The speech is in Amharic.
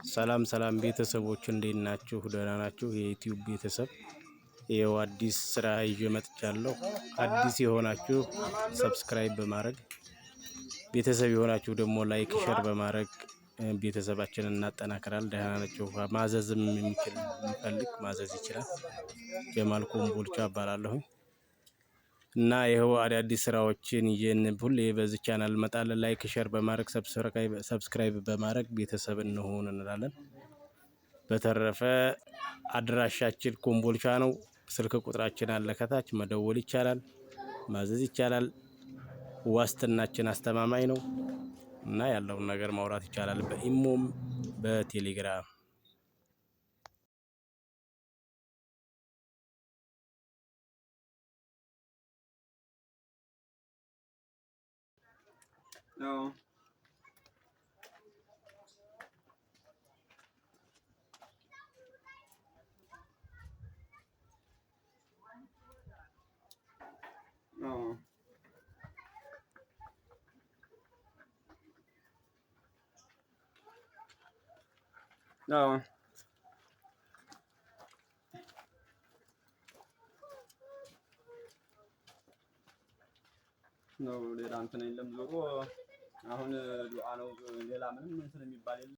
ሰላም ሰላም ቤተሰቦች እንዴት ናችሁ? ደህና ናችሁ? የዩቲዩብ ቤተሰብ ይኸው አዲስ ስራ ይዤ መጥቻለሁ። አዲስ የሆናችሁ subscribe በማድረግ፣ ቤተሰብ የሆናችሁ ደግሞ like፣ share በማድረግ ቤተሰባችንን እናጠናክራል። ደህና ናችሁ? ማዘዝም የሚችል የሚፈልግ ማዘዝ ይችላል። ጀማል ኮምቦልቻ እባላለሁኝ። እና ይኸው አዳዲስ ስራዎችን ይዤን ሁሌ በዚህ ቻናል እንመጣለን። Like፣ share በማድረግ፣ subscribe በማድረግ ቤተሰብ እንሆን እንላለን። በተረፈ አድራሻችን ኮምቦልቻ ነው። ስልክ ቁጥራችን አለ ከታች፣ መደወል ይቻላል፣ ማዘዝ ይቻላል። ዋስትናችን አስተማማኝ ነው እና ያለውን ነገር ማውራት ይቻላል በኢሞም በቴሌግራም። Ja. Ja. Ja. ነው፣ ሌላ እንትን የለም። ዞሮ አሁን ዱዓ ነው። ሌላ ምንም እንትን የሚባል የለም።